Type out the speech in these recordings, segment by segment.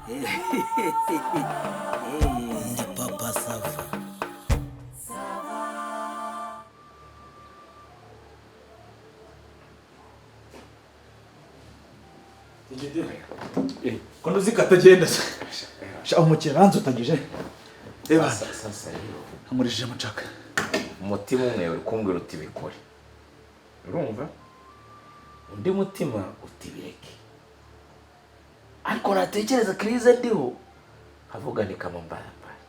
Ndi Papa Sava. Ko nduzi katagenda se? Sha, umukino nanze utagije. Reba. Sasa rero, nkamurishije mucaka. Umutima umwe uri kumbwira uti bikore, urumva? Undi mutima uti bireke. Ariko natekereza crise ndiho, nkavuga ni kama mbarambaye,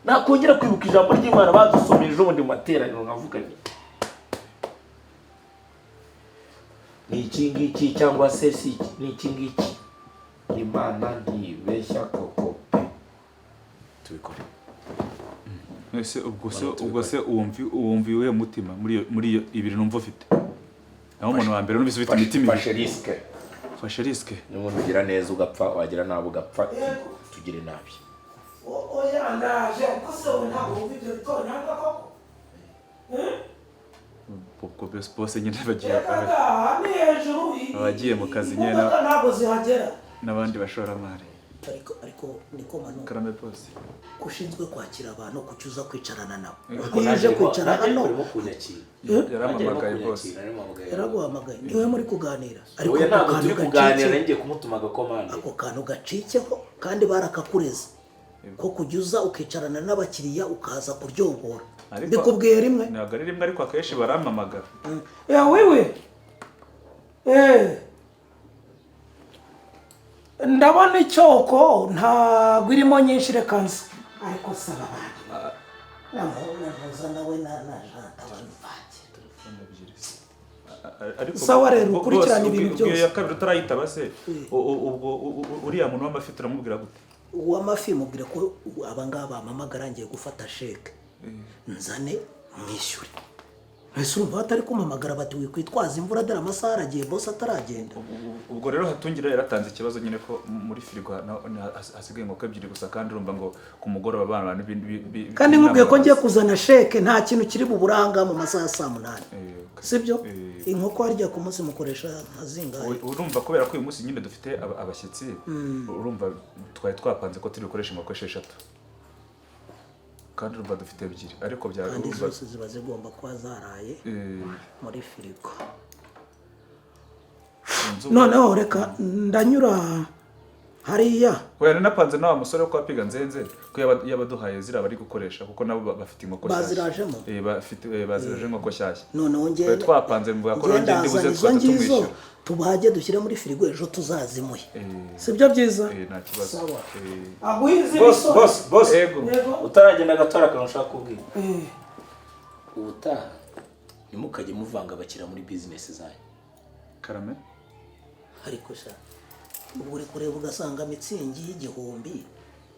nakongera kwibuka ijambo ry'Imana badusomeye ejo bundi mu materaniro, nkavuga ni iki ngiki cyangwa se si iki, ni iki ngiki. Imana ntibeshya koko pe, tubikore. Ese ubwo se wumva iwuhe mutima muri iyo ibiri numva ufite? Naho umuntu wa mbere numvise ufite imitima ibiri. Fashe risque. Fashe risque. N'ubundi ugira neza ugapfa, wagira nabi ugapfa, tugire nabi. Oya, ndaje, ariko se wowe ntabwo wumva ibyo bitonyanga koko? Ubwo bose nyine bagiye Reka da, ni hejuru. Abagiye mu kazi nyine Imodoka ntabwo zihagera. n'abandi bashoramari. Ariko niko manu. Karame, bose. Ko ushinzwe kwakira abantu, kuki uza kwicarana nabo? Ariko Iyo uje nanjye kwicara nanjye hano urimo kunyakira. Yarampamagaye, bose. Yaraguhamagaye, niwe muri kuganira, ariko Oya, ako ntabwo kantu turi kuganira. gacike. Ngiye kumutuma agakomande. Ako kantu gacikeho, kandi barakakureze ko kujya uza ukicarana n'abakiriya ukaza kuryogora. Ariko- Mbikubwiye rimwe. Ntabwo ari rimwe, ariko akenshi barampamagara. Ya wewe, ndabona icyoko ntabwo irimo nyinshi, reka nze, ariko saba abantu namuhuza nawe na janta bamvangira. Telefone ebyiri se. Ariko Sawa rero, ukurikirane boss, ibintu ubwo byose. Iyo ya kabiri utarayitaba se, ubwo uriya muntu w'amafi turamubwira gute? Uw'amafi mubwira ko abangaba bampamagara, ngiye gufata sheke nzane mwishyure. Ese urumva batari kumpamagara bati wikwitwaza imvura, dore amasaha aragiye, boss ataragenda? Ubwo rero Hatungira yaratanze ikibazo nyine ko muri firigo hasigaye inkoko ebyiri gusa, kandi urumva ngo ku mugoroba abana Kandi nkubwiye ko ngiye kuzana sheke, nta kintu kiri buburanga mu masaha ya saa 8. Okay. Sibyo? Eh. Inkoko harya ku munsi mukoresha nka zingahe? Urumva kubera ko uyu munsi nyine dufite abashyitsi, urumva twari twapanze ko turi bukoreshe inkoko esheshatu, kandi urumva dufite ebyiri, ariko bya Kandi urumva zose ziba zigomba kuba zaraye muri firigo. Noneho reka ndanyura hariya. Oya, nanapanze na wa musore wo kwa Piga Nzenze ko yaba aduhaye ziriya bari gukoresha, kuko nabo bafite inkoko nshyashya. Bazirajemo? Bafite, baziraje inkoko nshyashya. Noneho Twari ngende twapanze, mvuga ko ngende nanjye ndibuze ndazana izo tugahita ngizo, tumwishyura. tubage dushyire muri firigo, ejo tuzazimuhe. Sibyo byiza? Nta kibazo. Sawa. Aguhize. Boss, boss, boss. Ego. Utaragenda gatora akantu ushaka kubwira. Ubutaha ntimukajye muvanga abakiriya muri bizinesi zanyu. Karame. Ariko sha, ubwo uri kureba ugasanga mitsingi y'1000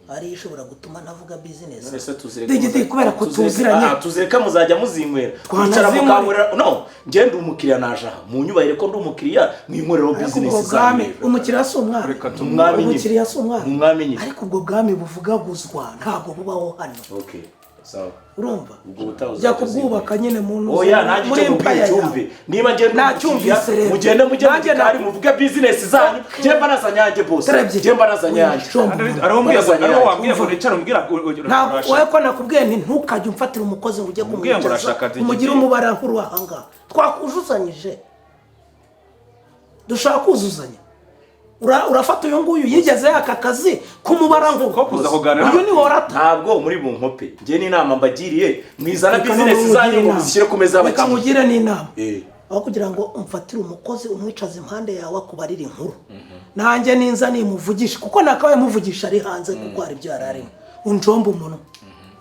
ariyo ishobora gutuma ntavuga bizinesi. None se tuzireke? Digidi, kubera ko tuziranye. Ah, tuzireke, muzajya muzinywera. Twanazinywera. Kwicara mukanywera, no njye ndi umukiriya, naje aha munyubahire ko ndi umukiriya, mwinkoreraho Ariko bizinesi ubwo bwami, zanyu. umukiriya si umwami. Reka Umwami nyine. Umukiriya si umwami. Umwami nyine. Ariko ubwo bwami buvugaguzwa ntabwo bubaho hano. Okay, sawa. Urumva? Ubwo ubutaha Jya uzajya kubwubaka nyine mu Oya, nanjye muri icyo mubwiye empire yawe. cyumve. Niba njye ndi Nacyumvise umukiriya, rero. mugende mujye mu Nanjye gikari muvuge bizinesi zanyu, njye mba nazanye boss. Dore ebyiri. Njye mba nazanye yanjye. Wishomba. Ariwo mbwiye ngo Bazanye ariwo yanjye. wambwiye ngo nicara umbwira Ntabwo wowe ko nakubwiye nti ntukajye umfatira umukozi ngo ujye Umbwiye ngo kumwicaza urashaka digidi. umugire umubara nkuru ahangaha. Twakuzuzanyije, dushaka kuzuzanya. Urafata uyu nguyu yigeze aka kazi k'umubara nkuru. Ko kuza kuganira. Uyu ni worata. Ntabwo muri bunkope, njye n'inama mbagiriye, mwizana Reka bizinesi noneho zanyu ngo nkugire inama. muzishyire ku meza Reka y'abakiriya. nkugire n'inama. Aho kugira ngo umfatire umukozi umwicaze impande yawe akubarire inkuru, nanjye ninza nimuvugisha, kuko nakabaye muvugisha ari hanze, kuko hari ibyo yari arimo, unjomba umunwa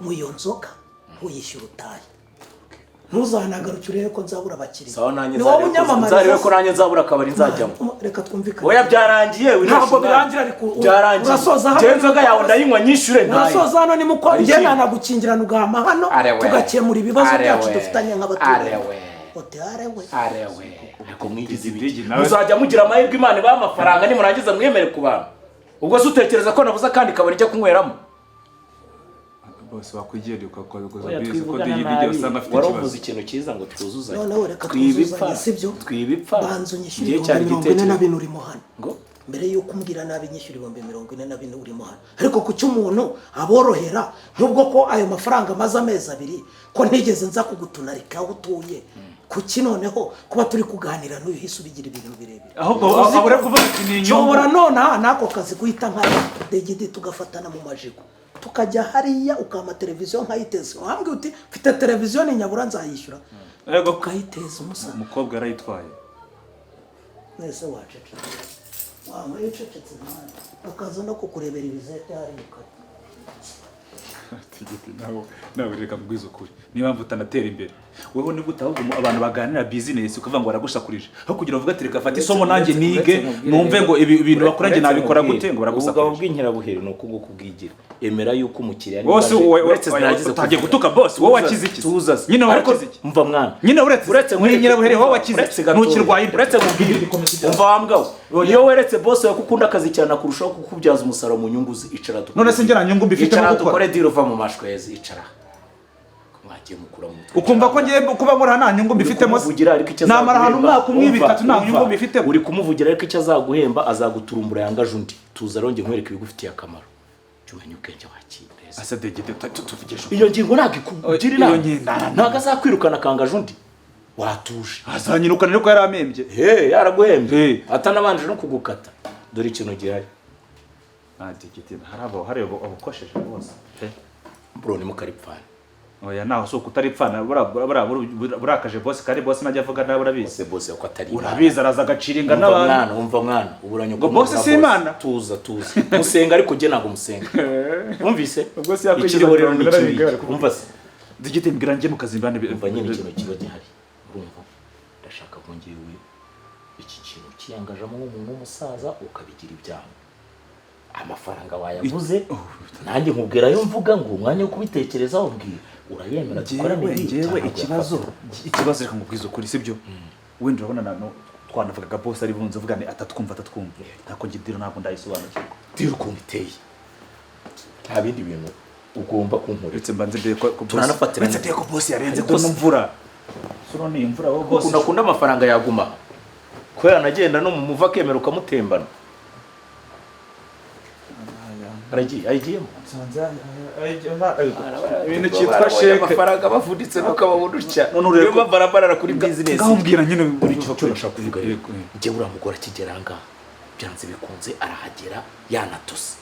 mu iyo nzoga, ntuyishyure utahe, ntuzanagarukire urebe ko nzabura abakiriya. Sawa, nanjye Ni wowe unyamamariza. nzarebe ko nanjye nzabura akabari nzajyamo. Reka twumvikane. Oya, byarangiye. Ntabwo birangira, ariko Byarangiye. urasoza hano. Njye inzoga yawe ndayinywa, nyishyure ntayo. Urasoza hano nimuko Hari njye ikindi? nanagukingirana ugahama hano, Arewe. tugakemura ibibazo Arewe. byacu dufitanye nk'abaturanyi. Arewe. Ote arewe. Arewe, ariko mwigize Digidi ibiki? nawe- Muzajya mugira amahirwe Imana ibahe amafaranga, nimurangiza mwemere ku bantu. Ubwo se utekereza ko nabuze akandi kabari njya kunyweramo? Bose wakwigereye ugakoza Oya, bizi ko twivugana digidi nabi. usanga afite Wari ikibazo. uvuze ikintu cyiza ngo twuzuzanye. Noneho reka Twibipfa. twuzuzanye, sibyo? Twibipfa. Banza unyishyure Ngiye cyari 42000 igitekerezo urimo hano. Ngo? Mbere y'uko umbwira nabi nyishyura 44,000 urimo hano. Ariko kuki umuntu aborohera nk'ubwo ko ayo mafaranga amaze amezi 2 ko ntigeze nza kugutunarika aho utuye? Kuki noneho kuba turi kuganira n'uyu hise ubigira ibintu birebire? Ahubwo abure kuvuga ati ni inyungu. Nshobora nonaha n'ako kazi guhita nka degidi tugafatana mu majigo, tukajya hariya ukampa televiziyo nkayiteza. Wambwiye uti mfite televiziyo ni nyabura nzayishyura, Yego. tukayiteza umusa. Umukobwa yarayitwaye. Mwese wacecetse, wanyweye ucecetse mwana, ukaza no kukurebera ibizete hariya ukajya. Tigiti, nawe reka mbwize ukuri, niyo mpamvu utanatera imbere wewe. Ni gute ahubwo abantu baganira business ukavuga ngo baragusakurije, aho kugira uvuga ati reka fate isomo nanjye nige, numve ngo ibi bintu bakora njye nabikora gute, ngo Ubugabo baragusakurije. bw'inkerabuheri ni uko nguko ubwigira. Emera yuko umukiriya Bose niba aje- wowe uretse sinagize utangiye kuvuga. gutuka boss, wowe Tuza, wakize iki? tuza. Nyine wowe Ariko wakize iki? Umva mwana. Nyine uretse nkwereke- nkerabuheri wowe wakize uretse gatoya. ntukirwaye inda. Uretse nkubwire. Umva wa mbwa we. Iyo weretse boss wawe ko ukunda akazi cyane kurushaho kukubyaza umusaruro mu nyungu ze, icara dukore. None se njye nta nyungu mbifitemo Icara gukora? dukore deal, uva mu mashwezi, icara. Mwagiye mukura mu mutwe. Ukumva ko ngiye kuba nkora nta nyungu mbifitemo se? Kumuvugira ariko icyo Namara ahantu azaguhemba- umwaka umwe, Umva, 3 nta umva. nyungu mbifitemo. Uri kumuvugira ariko icyo azaguhemba azaguturumbura yangaje undi. Tuza rero njye nkwereke ibigufitiye akamaro. Jya umenya ubwenge wakire. Ase degede, tuvugishe ukuri. Iyo ngingo ntabwo ikugira Iyo inama. Ntabwo azakwirukana akangaje undi. Watuje. Azanyirukana ariko yaramembye. He, yaraguhembye. Hey. Atanabanje no kugukata. Dore ikintu gihari. Ah, degede, hari abo hari abukosheje bose pe. Bro, ni mukaripfana. Oya, naho si ukutaripfana, burakaje boss, kandi boss najya avuga nawe urabizi. Bose bose ko atari Imana. Urabizi, araza agaciringa Umva n'abantu. mwana, umva mwana, uburanye Ngo boss si Imana? Tuza, tuza. Musenga ariko njye ntabwo musenga. Wumvise? Ubwo si yakwigiza Ikiriho rero ni 47 iki? bari kuvuga. Umva se. Degede, mbwira njye mu kazi mbane. Umva nyine ikintu kiba gihari. Urumva? Ndashaka ko njyewe iki kintu kiyangajamo nk'umuntu w'umusaza ukabigira ibyaha. Amafaranga wayavuze, nanjye nkubwira ayo mvuga ngo umwanya wo kubitekerezaho mbwira urayemera dukorane Njyewe ibi njyewe cyangwa ikibazo uyafata? Ikibazo reka nkubwize ukuri, sibyo? Wenda urabona twanavugaga boss ari bunze uvuga ni atatwumva ntako njye deal ntabwo ndayisobanukirwa. Deal ukuntu iteye, nta bindi bintu ugomba kunkorera. Uretse mbanze ndebe ko boss Turanafatirana. Uretse ndebe ko boss yarenze Ariko ko mvura suro ni imvura wowe boss. Ukuntu akunda amafaranga yaguma ko yanagenda no mu muva akemera ukamutembana. Aragiye, ayigiyemo. Ibintu cyitwa sheke. Amafaranga bavunitse ntukababona utya. None urebe Niyo mpamvu barabarara kuri business. Ngaho mbwira nyine. Buri icyo nashaka kuvuga rero, Yego, yego. njyewe uriya mugore akigera aha ngaha, byanze bikunze arahagera yanatose,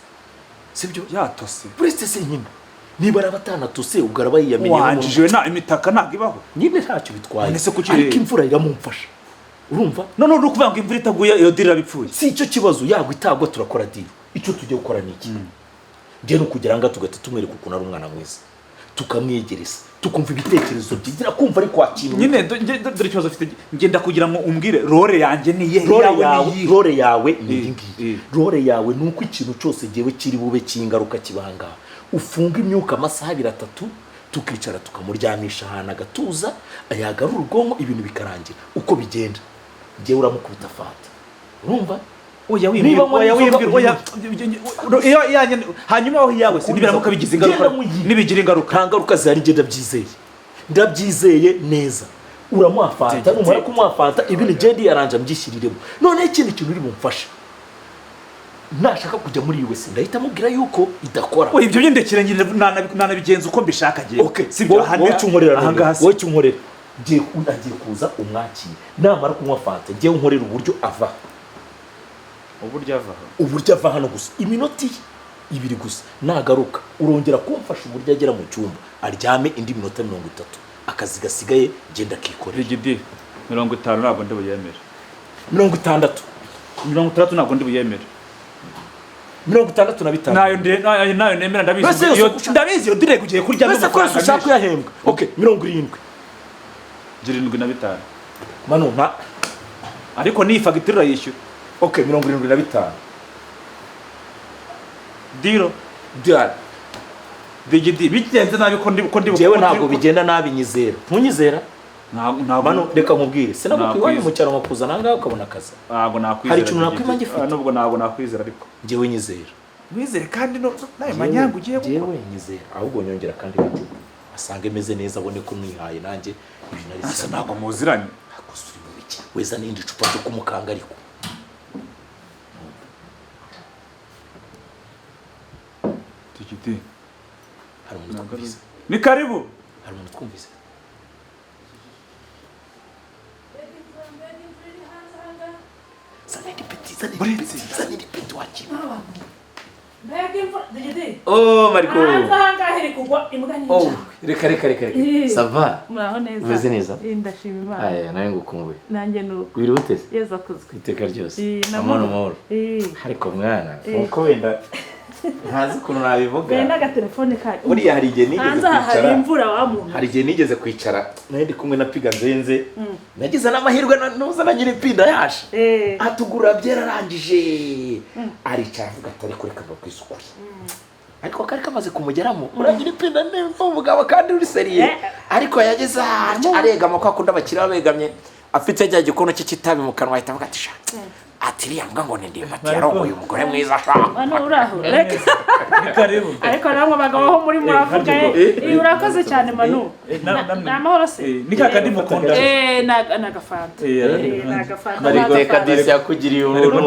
sibyo? Yatose. Uretse se nyine niba araba atanatose, ubwo araba yiyamenye. Wanjijwe na imitaka ntabwo ibaho. Nyine ntacyo bitwaye. None se kuki- Ariko imvura iramumfasha, urumva? None uri kuvuga ngo imvura itaguye iyo deal irabipfuye? Si icyo kibazo, yagwa itagwa turakora deal. Icyo tugiye gukora ni iki? Njye ni ukugera ngaha tugahita tumwereka ukuntu ari umwana mwiza, tukamwegereza, tukumva ibitekerezo byigira, kumva ari kwakira. Nyine dore ikibazo ufite, ngenda kugira ngo umbwire role yanjye ni iyihe? Role Iyawe ni yawe, iyihe? role yawe ni iyi Eh, ngiyi. eh. Role yawe ni uko ikintu cyose gihewe kiri bube cy'ingaruka kibangaha, ufunga imyuka amasaha 2, 3, tukicara tukamuryamisha ahantu agatuza, yagarura ubwonko, ibintu bikarangira uko bigenda. Njyewe uramukubita fanta, urumva? Oya, Niba wimbwira, anywa oya, inzoga, wimbwira, oya, iyo yanjye hanyuma aho iyawe se nibiramuka bigize ingaruka? Genda muyihe. Nibigira ingaruka? Nta ngaruka zihari, njye ndabyizeye, ndabyizeye neza. Uramuha fanta, numara kumuha fanta ibintu ngende yaranje mbyishyiriremo. Noneho ikindi kintu uri bumfashe, nashaka kujya muri US ndahita amubwira yuko idakora. Oya, ibyo byindekere nyine, nanabigenza uko mbishaka ngewe. Okay, sibyo? wowe icyo unkorera aha noneho, ngaha se wowe icyo unkorera, agiye kuza umwakire, namara kunywa fanta ngewe unkorera uburyo ava. Uburyo ava? Uburyo ava hano gusa, iminota ye 2 gusa. Nagaruka urongera kumfasha uburyo agera mu cyumba aryame indi minota 30, akazi gasigaye genda akikorera. Rigidi, 50 ntabwo ndi buyemere. 60. 60 ntabwo ndi buyemere. 65. Nayo nemera, ndabizi. Mbese yose Ndabizi iyo direct ugiye kurya. Mbese ko yose ushaka kuyahembwa? Okay, 70. 75. Manu nta Ariko n'iyi fagitire urayishyura. Okay, 75. Deal. Done. Digidi, bigenze nabi ko ndi Njyewe ntabwo bigenda nabi, nyizera. Ntunyizera? Ntabwo. Manu, reka nkubwire, sinagukwiye iwanyu Nakwizera. mu cyaro nkakuzana aha ngaha ukabona akazi. Ntabwo nakwizera. Hari ikintu Digidi. nakwima ngifite? Ah, nubwo ntabwo nakwizera ariko Njyewe nyizera. wizere kandi no nayo manyanga ugiye gukora. Njyewe nyizera, ahubwo nyongera kandi gacupa asange meze neza, abone ko mwihaye nanjye ibintu ari Asa sawa. ntabwo muziranye. Gusa uri mu biki? Weza n'indi cupa ryo kumukanga ariko. Digidi. Hari umuntu twumvise. Ni karibu. Hari umuntu twumvise. Zana indi peti, zana indi peti, zana indi peti wakira. Mbega imvura, Digidi. Oh, Mariko. Hanze ahangaha iri kugwa imbwa Oh, n'injangwe. reka reka reka reka. Eh. Ça va? Muraho neza. Umeze neza? Ndashima Imana. Aya, nawe ngukumbuye. Nanjye ni uko. Wiriwe ute se? Yezu akuzwe. Iteka ryose. Eh, Amahoro amahoro. Eh. Ariko mwana, nkuko wenda ntazi ukuntu nabivuga. Be n'agatelefone kanyu. Buriya hari igihe nigeze Hanze aha hari kwicara. imvura wa muntu. Hari igihe nigeze kwicara nari ndi kumwe na Piga Nzenze. Nagize n'amahirwe nuza na nyiri Pinda yaje. Eh. Atugura byararangije. Aricara avuga ati ariko reka mbabwize ukuri. Ariko kari kamaze kumugeramo uragira ipinda nimba umugabo kandi uri seriye. Ariko yageze aho aregama kwa kundi abakiriya begamye afite cya gikono cye cy'itabi mu kanwa ahita avuga ati sha, ati iriya mbwa ngo ni Ndimbati yarongoye umugore mwiza sha. Hano uraho. Reka. Ni karibu. Ariko namwe abagabo ho muri muravuga eh. Urakoze cyane Manu. Ni amahoro se. Ni kakandi mukunda. Eh, na agafanta. Eh, agafanta. Mariko, Iteka disi yakugiriye ubuntu.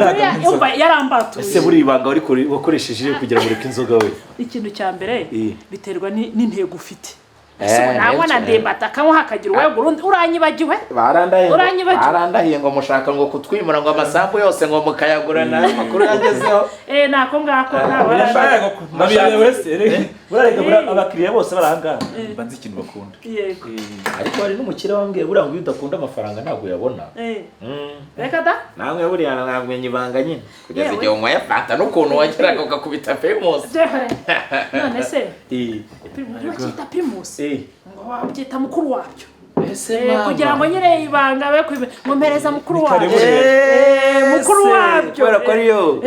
Umva yarambatuye. Ese buriya ibanga wakoresheje kugira ngo ureke inzoga we? Ikintu cya mbere Eh. biterwa n'intego ufite. Nanywa na Ndimbati akanywa hakagira uwegura undi uranyibagiwe. Uranyibagiwe. Barandahiye ngo mushaka ngo kutwimura ngo amasambu yose ngo mukayagurana amakuru yagezeho. Eh, nako ngako ntabwo. Wese burarega abakiriya bose barahangaha banzi ikintu bakunda. Yego. Ariko hari n'umukire wambwiye buriya ngo iyo udakunda amafaranga ntabwo uyabona. Reka da. Namwe buriya ntabwo ibanga nyine kugeza igihe unyweye fanta n'ukuntu wageraga ugakubita Primus. None se bacyita Primus ngo wabyita mukuru wabyo. Kugira ngo nyine ibanga be mumpereza mukuru wabyo. Mukuru wabyo. Kubera ko ariyo.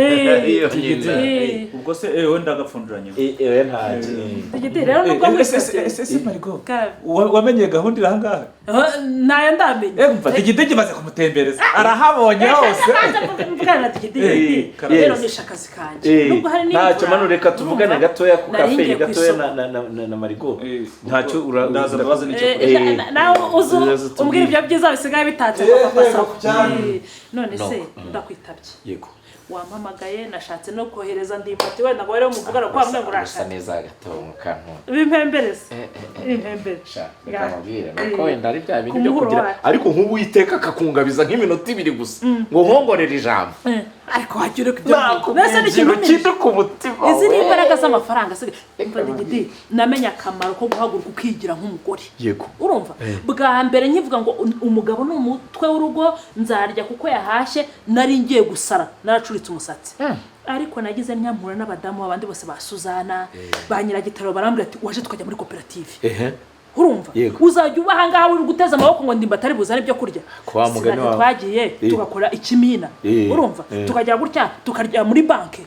Ubwo se wenda agapfunduranye. Ntacyo. Digidi rero nubwo wese ese Mariko wamenye gahunda iri ahangaha? Nayo ndamenye. Mva Digidi kimaze kumutembereza arahabonye hose. Mvugana na Digidi rero nisha akazi kanjye. Nubwo hari n'imvura. Ntacyo Manu, reka tuvugane gatoya ku kafe gatoya na Mariko. Ntacyo uraza ndabaza nicyo. Nawe uzu umbwira ibyo byiza bisigaye bitatse kwa papa sawa. None se ndakwitabye. Yego. Wampamagaye nashatse no kohereza Ndimbati wenda ngo rero muvugana kwa mwe ngo urashaka. Asa neza gato mukantu. Bimpembereze. Bimpembere. Reka mubwire nuko wenda ari bya bintu byo kugira ariko nk'ubu Uwiteka akakungabiza nk'iminota ibiri gusa ngo nkongorere ijambo. Ariko wagira ibyo mbese ni ikintu kindi ku mutima. Izi ni imbaraga z'amafaranga asigaye. Umva Digidi, namenye akamaro ko guhaguruka ukigira nk'umugore. Yego. Urumva bwa mbere nkivuga ngo umugabo ni umutwe w'urugo nzarya kuko yahashye nari ngiye gusara naracuritse umusatsi. Ariko nagize nyampura n'abadamu abandi bose ba Suzana ba Nyiragitaro barambwira ati waje tukajya muri koperative. Urumva uzajya uba ahangaha uri guteza amaboko ngo Ndimbati ari buzane ibyo kurya. Twagiye tugakora ikimina. Urumva tukajya gutya tukarya muri banki.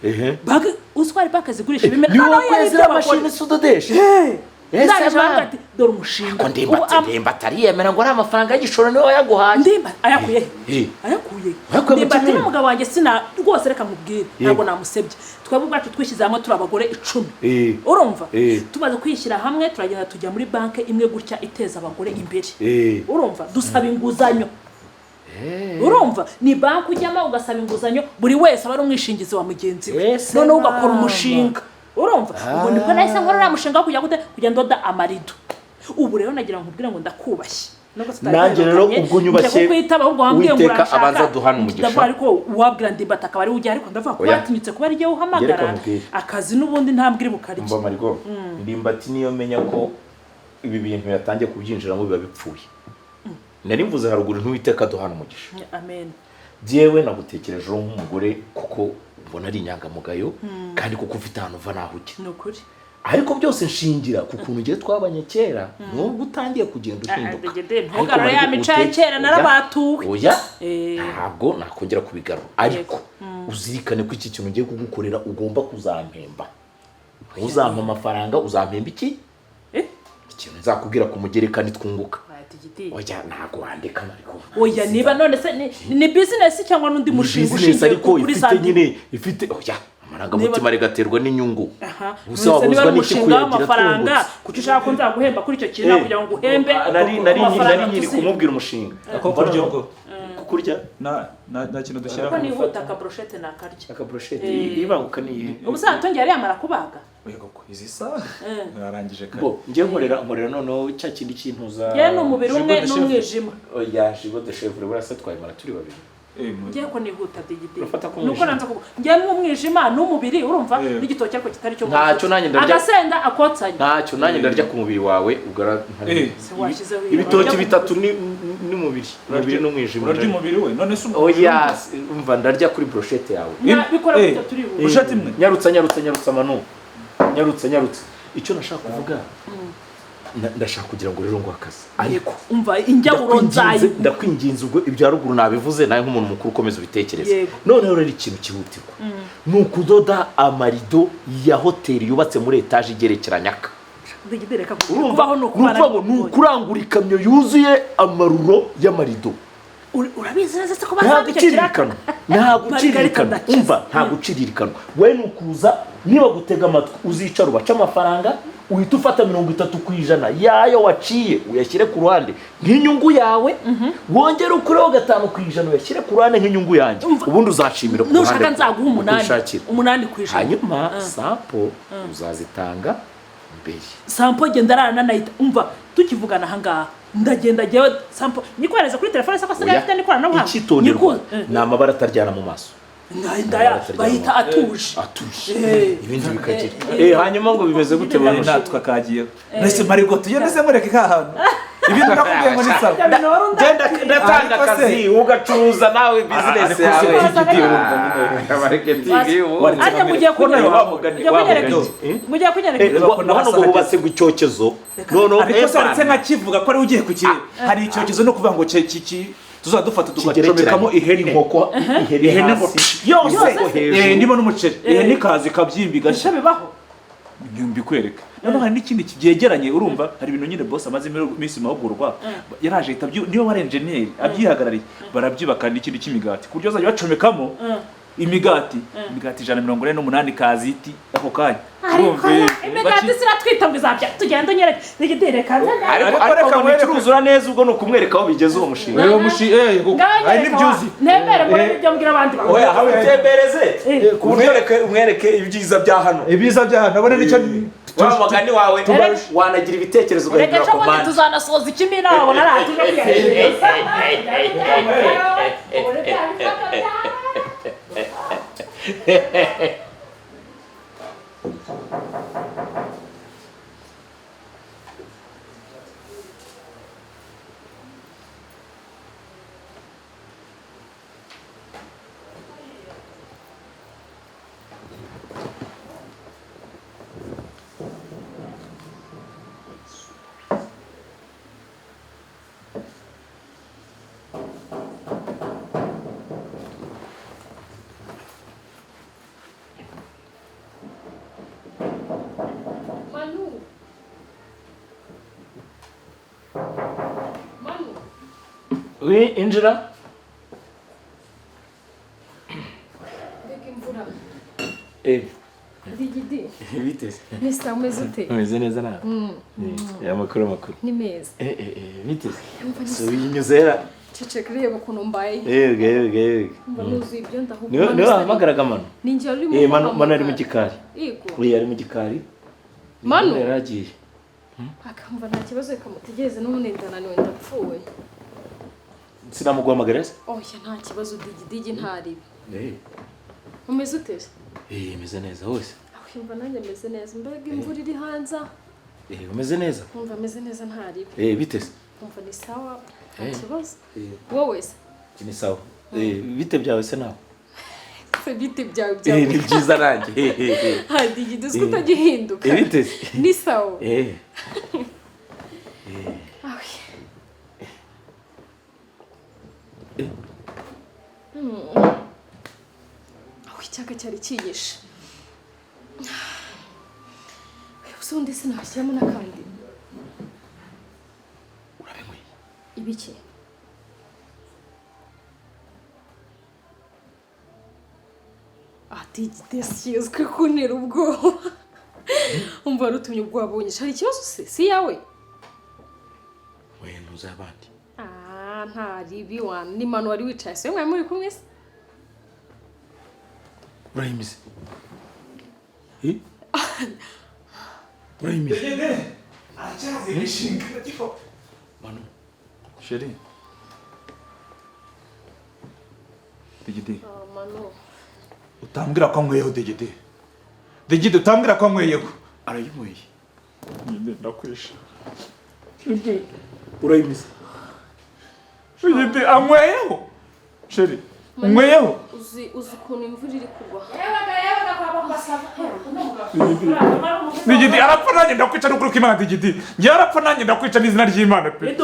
Banki uzwari banki zigurisha ibimera. Ni wowe kwezera mashini sudodesha. Ndaje bambwira ati dore umushinga. Ndimbati ariyemera ngo ari amafaranga y'igishoro niwe wayaguhaye. Ndimbati ayakuye. Ayakuye. Ndimbati n'umugabo wanjye sina rwose reka mubwire ntabwo namusebye. Twebwe ubwacu twishyize hamwe turi abagore 10. Urumva tumaze kwishyira hamwe turagenda tujya muri banki imwe gutya iteza abagore imbere. Urumva dusaba inguzanyo. Urumva ni banki ujyamo ugasaba inguzanyo buri wese aba ari umwishingizi wa mugenzi we. Noneho ugakora umushinga. Urumva ubwo nibwo nahise nkora uriya mushinga wo kujya gute kujya ndoda amarido. Ubu rero nagira ngo nkubwire ngo ndakubashye. Nanjye rero ubwo nyubashye Uwiteka abanza duhana umugisha. Ariko uwabwira Ndimbati akaba ari ujya ariko ndavuga ko watinyutse kuba ari jye uhamagara akazi n'ubundi ntambwe iri bukarye. Umva Mariko, Ndimbati niyo menya ko ibi bintu yatangiye kubyinjiramo biba bipfuye. Nari mvuze haruguru ntiwiteka duhana umugisha. Amen. Jewe nagutekerejeho nk'umugore kuko mbona ari inyangamugayo kandi kuko ufite ahantu uva naho ujya. Ni ukuri. Ariko byose nshingira ku kuntu ugiye twabanye kera nubwo utangiye kugenda uhinduka. Ntugarure ya mico ya kera narabatuwe. Oya ntabwo nakongera kubigarura ariko uzirikane ko iki kintu ugiye kugukorera ugomba kuzampemba. Uzampa amafaranga uzampemba iki? Ikintu nzakubwira ku mugereka nitwunguka. Oya ntabwo wandika Mariko. Oya niba none se ni business cyangwa n'undi mushinga ushingiye kuri ifite nyine ifite oya amarangamutima regaterwa n'inyungu. Gusa wabuzwa n'iki kuyagira amafaranga kuki ushaka ko nzaguhemba kuri icyo kintu kugira ngo nguhembe. Nari nyiri kumubwira umushinga. Ako kurya ubwo. Kukurya na kintu dushyira ko nihuta aka brochette nakarya. Aka brochette ibanguka ni ubu se atongera yamara kubaga. Yego ko izi saha narangije kare. Bo njye nkorera noneho cya kindi cy'intuza. Njye ni umubiri umwe Gigot de chèvre. n'umwijima. Oya, gigot de chèvre buriya se twayimara turi babiri? Ngiye ko nihuta digidi. Urafata ku Nuko mwijima. nanze kuvuga ngiye n'umwijima n'umubiri, urumva, n'igitoki ariko kitari cyo mu Ntacyo mavuta. nanjye ndarya. Agasenda akotsanya. Ntacyo, nanjye ndarya ku mubiri wawe ubwo Se washyizeho ibitoki bitatu n'umubiri, umubiri n'umwijima. Urarya umubiri we none se? Oya, umva, ndarya kuri brochette yawe. Bikora gutya turihuta. Brochette imwe? Nyarutsa, nyarutsa, nyarutsa, manu, nyarutsa, nyarutsa. Icyo nashaka kuvuga, ndashaka kugira ngo rero ngo akazi ariko Umva, injyaburo nzayi. Ndakwinginze, ubwo ibya ruguru nabivuze, nawe nk'umuntu mukuru ukomeza ubitekereze. Yego. Noneho rero ikintu cyihutirwa ni ukudoda amarido ya hoteli yubatse muri etaje igerekeranye aka. Digidi, reka Urumva, kubaho ni ni ukuvuga ngo ni ukurangura ikamyo yuzuye amaruro y'amarido. Urabizi neza se ko Nta bazambika kiraka? guciririkanwa, nta guciririkanwa. Umva, nta guciririkanwa. We ni ukuza, niba gutega amatwi uzicara ubace amafaranga, uhita ufata 30% yayo waciye uyashyire ku ruhande nk'inyungu yawe, wongere ukureho 5% uyashyire ku ruhande nk'inyungu yanjye. Umva, ubundi uzashimira ku nushaka ruhande nzaguha 8. ushakira. 8%. Hanyuma sample uzazitanga mbere. Sample genda arara nanayita. Umva, tukivugana ahangaha ndagenda jyewe sample nyikohereza kuri telefone se ko asigaye afite n'ikoranabuhanga. Icyitonderwa ni amabara ataryana mu maso. Ndaya bayita atuje. Atuje, ibindi bikagira. Hanyuma ngo bimeze gute? Bano natwe akagiye nese marigo tugende se mureke ka hantu ibintu nakubwiye ngo ni sawa. Genda, ndatanga Ariko se- akazi ugacuruza nawe business Ariko se yawe. Digidi, urumva nyine. Marketing y'ubu. Arya mugiye kunyereka. Wa mugani, Mugiye wa kunyereka. mugani. Mugiye kunyereka. Reba ko Hano ngo n'amasaha bubatse ngo icyokezo noneho Ariko se waretse nkakivuga ko ari ugiye kukireba? Hari icyokezo no kuvuga ngo cye tuzadufata tugacomekamo ihene, inkoko, ihene ihene ngo hasi, yose inkoko hejuru. Niba n'umuceri, ihene ikaza ikabyimba igashya. Ese bibaho? Mbikwereka. Noneho hari n'ikindi byegeranye, urumva hari ibintu nyine boss amaze iminsi mu mahugurwa yaraje ahita niba wari enjeniyeri abyihagarariye, barabyubaka n'ikindi cy'imigati ku buryo bazajya bacomekamo imigati 148 kaziti ako kanya. Ariko Urumva, imigati siratwita ngo izabya tugenda unyereke digidi, reka nze. Ariko Ariko ariko reka ngo nkwereke. nicuruzura neza, ubwo ni ukumwereka aho bigeze uwo mushinga. Ngaho Hari nyereka n'ibyuzi. Nemere mbone n'ibyo mbwira abandi bantu. Oya, utembereze ku buryo umwereke ibyiza bya hano. Ibiza bya hano abone nicyo. Wa mugani wawe wanagira ibitekerezo Reka ugahindura ejo bundi komande. tuzanasoza ikimina wabona ari ahantu tuje kwiyakira. Manu. Manu. Oui, injira. Mbega imvura. Digidi. Biteze. Mr. Umeze ute? Umeze neza nawe? Amakuru, amakuru. Ni meza. Biteze. Mva ni So yinyuzera. Ceceka, reba ukuntu mbaye. Yego, yego, yego. Mba nuzuye ibyo ndahubwo. Niwe wahamagaraga Manu? Ni njye wari urimo Manu, Manu ari mu guhamagara. gikari. Yego. Ari mu gikari. Manu? Yari agiye. Akamva nta kibazo, reka mutegereze n'ubundi ndananiwe ndapfuye. Sinamuguhamagara se? Oya, nta kibazo digidigi, ntaribi. Umeze ute se? Meze neza hose. Aho mva nanjye meze neza. Mbega imvura iri hanze aha. Umeze neza? Nkumva meze neza, ntaribi. Biteze. Nkumva ni sawa. Nta kibazo. Wowe se? Ni sawa. Bite byawe se nawe? Se bite byawe byawe? Ni byiza nanjye. Ha digidi, uzi ko utagihinduka. Biteze. Ni sawa. Awe. Aho icyaka cyari kinyishe. Ubusa ubundi sinashyiramo n'akandi. Urabinyweye? Ibiki? Ati igitesi kuntera ubwoba. Umva rutumye ubwoba bunyishe. Hari ikibazo se? Si yawe? We ntuzi abandi. Ah, nta ribi wa ni Manu wari wicaye. Se mwari muri kumwe se? Urayimize. Urayimize. Aracyazi Manu. Chérie. Digidi. Manu. Utambwira ko anyweyeho Digidi. Digidi utambwira ko anyweyeho. Arayinyweye. Nyine ndakwisha. Urayimize. Digidi anyweyeho. Chérie, unyweyeho. Uzi ukuntu imvura iri kugwa. Digidi arapfa nanjye ndakwica n'ukuri kw'Imana Digidi. Njye arapfa nanjye ndakwica n'izina ry'Imana pe.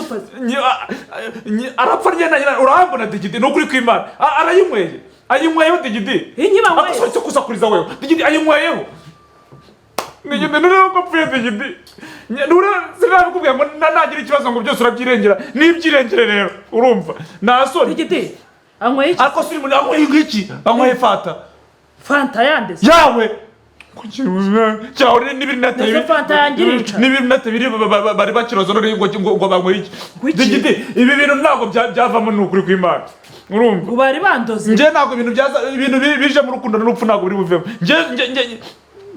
Arapfa njye nanjye urambona Digidi n'ukuri kw'Imana. Arayinyweye. Ayinyweyeho Digidi. Akushatse kusakuriza wewe. Digidi ayinyweyeho. Digidi nureba ko apfuye Digidi. Nureba sinabikubwiye ngo nagira ikibazo ngo byose urabyirengera. Nibyirengere rero urumva. Nta soni. Digidi anyweye iki? Ariko si umuntu anyweye iki? Anyweye fanta. Fanta yandese. Yawe. Cyawe n'ibiri nateye. Fanta yangirica. N'ibiri nateye bari bakiroza none ngo banyweye iki? Digidi ibi bintu ntabwo byavamo n'ukuri kw'Imana. Urumva? Bari bandoze. Nje ntabwo ibintu byaza ibintu bije mu rukundo n'urupfu ntabwo biri buvemo. Nje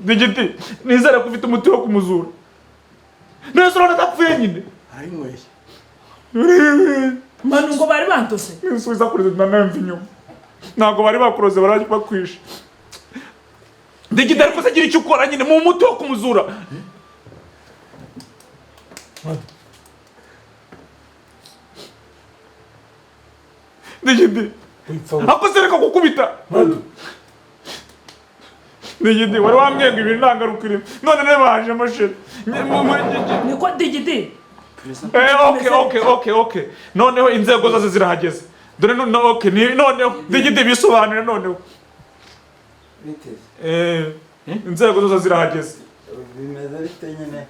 Digidi nizere ko ufite umuti wo kumuzura. Nese urabona adapfuye nyine. Arayinyweye. Manu ngo bari bandoze. Nsubiza kuri nanamva inyuma. Ntabwo bari bakuroze barabakwisha. Digidi ariko se gira icyo ukora nyine mu muti wo kumuzura. Digidi ako se reka kukubita. Digidi wari wambwiye ngo ibintu nta ngaruka irimo none ne baje amasheri. Niko Digidi. Okay. Noneho inzego zose zirahageze. Dore none okay noneho Digidi bisobanure noneho. Inzego zose zirahageze. Bimeze bite nyine?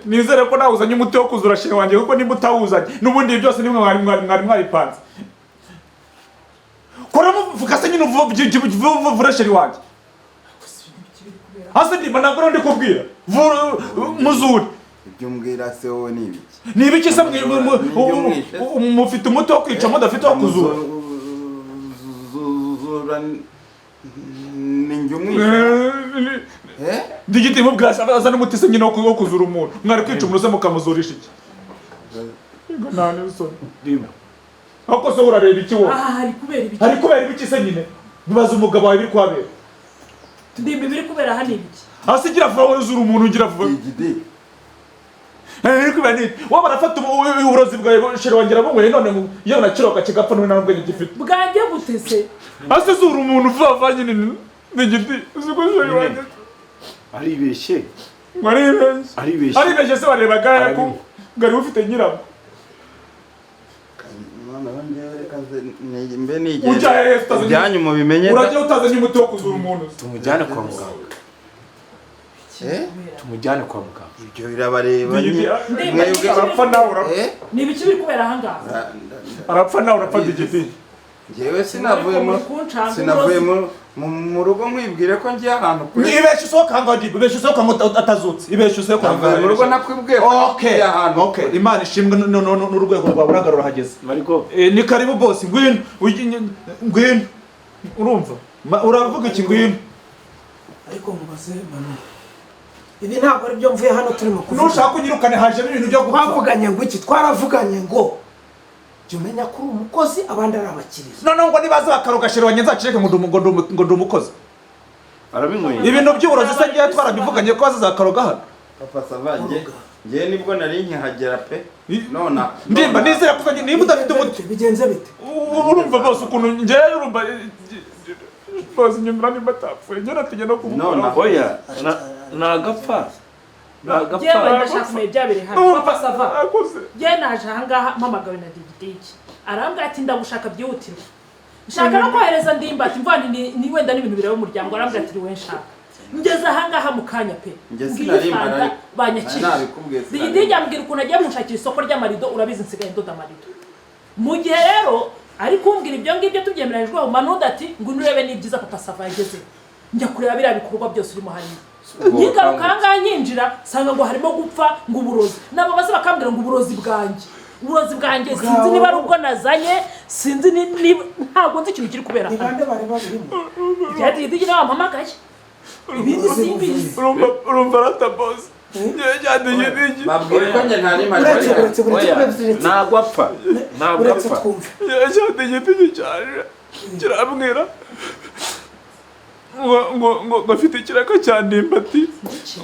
Nizere ko nawe uzanye umuti wo kuzura sheri wanjye kuko nimba utawuzanye n'ubundi byose nimwe mwari mwabipanze. Koramo vuga se nyine uvura sheri wanjye. Hasi ndimba ntabwo ndi kubwira. Muzure. Ibyo umbwira se wowe ni ibiki? Ni ibiki se mufite umuti wo kwica mudafite wo kuzura? Ni umwishe. Digidi mubwira azana umuti se nyine wo kuzura umuntu. Mwari kwica umuntu se mukamuzurisha iki? Yego nta n'isoni. Ndimba. Ako se urareba iki wowe? Hari kubera ibiki? Hari kubera ibiki se nyine? Bibaza umugabo wawe biri kuhabera. Ndimba biri kubera hano ibiki? Hasi gira vuba wowe uzura umuntu ugira vuba. Digidi. Biri kubera ni wowe barafata uburozi bwawe sheri wanjye arabunyweye none iyo nakiroka kigapfa none nta bwenge gifite. Bwanjye butese. Hasi zura umuntu vuba vuba nyine Digidi uzi ko sheri wanjye aribeshye. Aribeshye. Aribeshye se warebaga ko ngari ufite nyirabwo. Mbe nigeze ibyanyu mubimenye. Urajya utazanye umuti wo kuzura umuntu. Tumujyane kwa muganga. Tumujyane kwa muganga. Ibyo birabareba nyine. Arapfa nawe urapfa. Ni ibiki biri kubera aha ngaha? Arapfa nawe urapfa Digidi. Njyewe sinavuye mu rugo nkwibwire ko ngiye ahantu kure. Ibeshe usohoka ngo Digidi, ibeshe usohoka ngo atazutse. Ibeshe usohoka ngo mu rugo nakwibwiye ko ngiye ahantu. Okay, Imana ishimwe n'urwego rwawe uragarura hageze. Mariko. Ni karibu boss, ngwino. Ngwino. Urumva? Uravuga iki ngwino? Ariko mubaze Manu. Ibi ntabwo ari byo mvuye hano turimo kuvuga. Nushaka kunyirukane hajemo ibintu byo gupfa. Twavuganye ngo iki? Twaravuganye ngo jya umenya ko uri umukozi abandi ari abakiriya. Noneho ngo nibaza bakaroga sheri wanjye nzaceceke ngo ndi umukozi. Arabinyweye. Ibintu by'uburozi se ngiye twarabivuganye ko bazaza bakaroga hano. Papa Sava nge nibwo nari nkihagera pe. Nona ndimba nizera ko niba udafite umuti bigenze bite? Urumva bose ukuntu nge urumva bose nyumva nimba atapfuye nge natinye no kumukora. Oya nagapfa. Nagapfa. Yewe ndashaka kumenya ibyabere hano. Papa Sava. Ye naje aha ngaha mpamagawe na Digidi. Arambwira ati ndagushaka byihutirwa. Nshaka no kohereza Ndimba ati mvana ni wenda n'ibintu bireba umuryango. Arambwira ati we nshaka. Ngeze aha ngaha mu kanya pe. Ngiye banyakije. Digidi yambwira ukuntu agiye munshakira isoko ry'amarido urabizi nsigaye ndoda amarido. Mu gihe rero ari kumbwira ibyo ngibyo tubyemeranyijweho Manuda ati ngo nurebe n'ibyiza Papa Sava yageze. Njya kureba biriya bikorwa byose urimo hariya. Nyigaruka aha ngaha nyinjira nsanga ngo harimo gupfa ngo uburozi. Nabo baza bakambwira ngo uburozi bwanjye. Uburozi bwanjye sinzi niba ari ubwo nazanye, sinzi niba, ntabwo nzi ikintu kiri kubera Ni hano. bande bari babirimo? Byadidigi nawe wampamagaye. Ibindi Simbizi. Urumva arata boss, cyadigidigi. Babwire ko njye ntari mpari. Uretse, uretse, uretse, Oya, uretse, uretse. Ntabwo apfa, ntabwo Uretse apfa. twumve. Cyadigidigi cyaje kirambwira ngo afite ikiraka cya Ndimbati,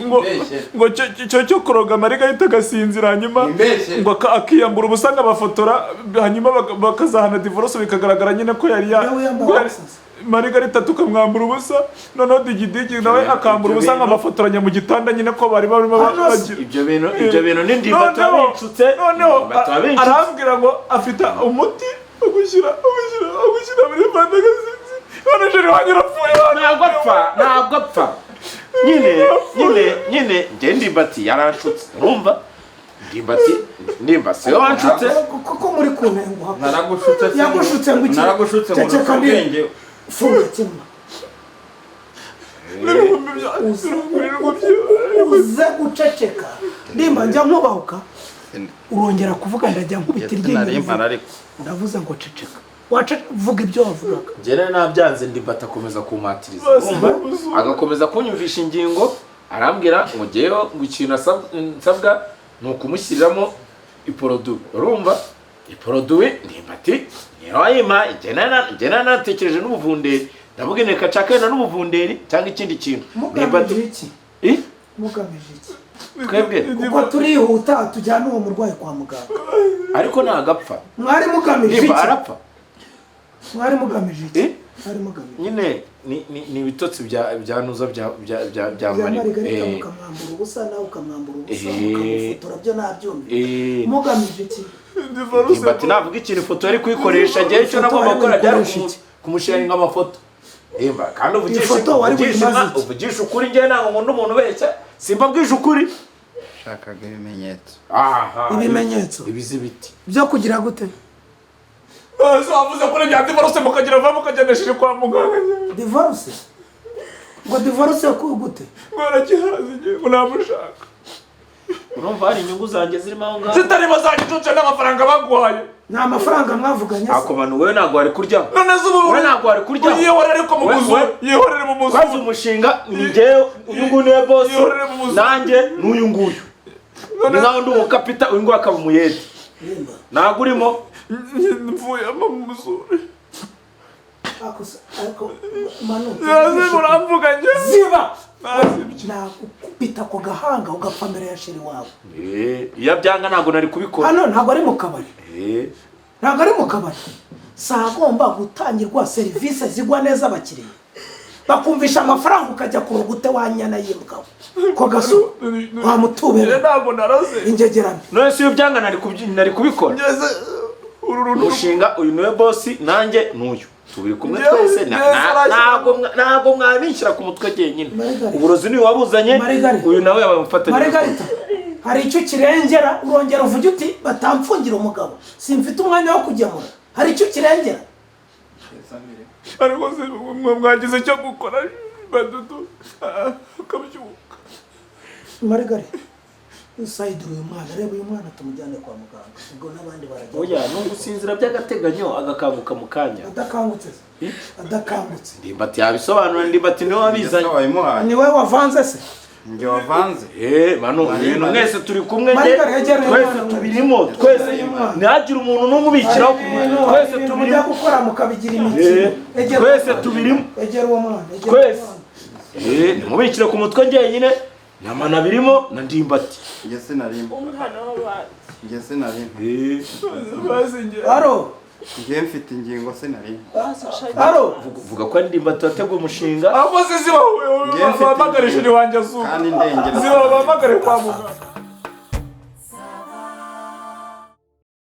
ngo Mbeshye. ngo cyo kuroga Margarita agasinzira, hanyuma Mbeshye. ngo akiyambura ubusa, nkabafotora, hanyuma bakazahana divorce, bikagaragara nyine ko yari ya Nawe yambaye ko yari- ubusa. Margarita tukamwambura ubusa, noneho Digidigi nawe akambura ubusa, nkabafotoranya mu gitanda nyine ko bari barimo Hano se- bagira. Ibyo bintu ni Ndimbati wabicutse. Noneho Ndimbati wabicutse. arambwira ngo afite umuti wo gushyira muri fanta agasinzi, none chéri wanjye arapfuye. Ntabwo apfa, ntabwo apfa. Nyine njye Ndimbati yaranshutse, urumva? Ndimbati, Ndimba siwe wanshutse. Kuko muri kuntenguha. Naragushutse se? Yagushutse ngo iki? Naragushutse ngo Ceceka. urushe ubwenge. Funga kimwe. N'ibihumbi bya 70. Uze guceceka. Ndimba, njya nkubahuka, urongera kuvuga ndajya nkubita Njye iryinyo sinari rivuga. mpari ariko. Ndavuze ngo ceceka. Wace vuga ibyo wavugaga. Njye rero nabyanze, Ndimbati akomeza kumpatiriza, Bose urumva? bamuzuye. Agakomeza kunyumvisha ingingo, arambwira ngo ngewe ngo ikintu nsabwa ni ukumushyiriramo iproduit, urumva? Iproduit Ndimbati niyo wayima. Njye nanatekereje n'ubuvunderi, ndavuga inteka nshaka wenda n'ubuvunderi cyangwa ikindi kintu. Mugamije iki? Eh? Mugamije iki? Twebwe? Kuko turihuta, tujyane uwo murwayi kwa muganga. Ariko nagapfa. Mwari mugamije Nimba iki? arapfa. Mwari mugamije iki? Eh? Mwari mugamije Nyine ni ibitotsi bya nuza bya bya Marigarita. Marigarita, mukamwambura ubusa, nawe ukamwambura ubusa, mukamufotora, byo nabyumva. Mugamije iki? Ndimbati navuga ikintu, ifoto yari kuyikoresha. Njyewe icyo Ifoto nagomba wari gukora byari buyikoreshe iki? kumusharinga amafoto. Nimba kandi uvugisha Ifoto wari uvugisha buyimaze iki? Uvugisha ukuri, njyewe ntabwo nkunda umuntu ubeshya, simba mbwije ukuri. Shakaga ibimenyetso. Aha. Ibimenyetso? Ibizibiti. Byo kugira gute? Ese wavuze ko bya divorce mukagira vuba mukagenesheje kwa muganga? Divorce? Ngo divorce ku gute? Ngo aragihaze, ngiye ngo namushaka. Urumva hari inyungu zanjye zirimo aho ngaho. Zitarimo zanjye n'amafaranga baguhaye. Nta mafaranga mwavuganye se? Ako bantu, wowe ntabwo wari kuryaho. None se ubu Wowe ntabwo wari kuryaho. Yihorere ariko mu muzu. Yihorere mu muzu. Twazi umushinga ni njyewe, uyu nguyu niwe boss. Yihorere mu muzu. Nanjye n'uyu nguyu ni nkaho ndi umukapita, uyu nguyu akaba umuyede. Nimba Ntabwo urimo. Mvuyemo mu muzuri. Ariko Manu, Yaze muramvuga njye. Ziba. Nazibye. Nakukubita ku gahanga ugapfa mbere ya chéri wawe. Iyo abyanga ntabwo nari kubikora. Hano ntabwo ari mu kabari. Ntabwo ari mu kabari, si ahagomba gutangirwa serivisi zigwa neza abakiriya, bakumvisha amafaranga, ukajya ku rugute wa nyana y'imbwa ko gaso wamutubera. Ntabwo naraze. Ingegerane. None se iyo byanga nari kubikora? Ngeze uru runtu. Umushinga, uyu niwe boss, nanjye n'uyu tubiri kumwe Njyewe- twese. Njyewe Ntabwo mwabinshyira ku mutwe jyenyine. Margarita. Uburozi niwe wabuzanye. Margarita. Uyu nawe yabaye umufatanyabikorwa. Margarita, hari icyo kirengera? Urongera uvuge uti batamfungira umugabo, simfite umwanya wo kugemura. Hari icyo kirengera? Ariko se mwe mwagize icyo gukora badudu akabyuka? Margarita, usayidira uyu mwana, reba uyu mwana, tumujyane kwa muganga, ubwo n'abandi barajya. Oya, ni ugusinzira by'agateganyo, agakanguka mu kanya. Adakangutse se? Adakangutse? Ndimbati yabisobanura, Ndimbati niwe wabizanye. Wabimuhaye. Ni wowe wavanze se? Njye wavanze? Eh, manu, ibintu mwese turi kumwe nge. Margarita, yegera uyu Twese mwana. tubirimo twese, ntihagire umuntu n'umwe ubikiraho ku mutwe, twese Ibintu mujya tubirimo. gukora mukabigira imikino. Egera uwo Twese mwana. tubirimo. Egera uwo mwana, egera uwo Twese. mwana. Ntimubikire ku mutwe njyenyine, nyamana birimo na Ndimbati. Njye sinarimo. Umwana w'abandi. Njye sinarimo. Bazingiye. Aro. Njye mfite ingingo, sinarimo. Aro. Vuga ko ari Ndimbati wateguye umushinga. Ahubwo se ziba Njye mfite bahamagare ingingo. chéri wanjye azuka. Kandi ndengera. Ziba bahamagare kwa muganga.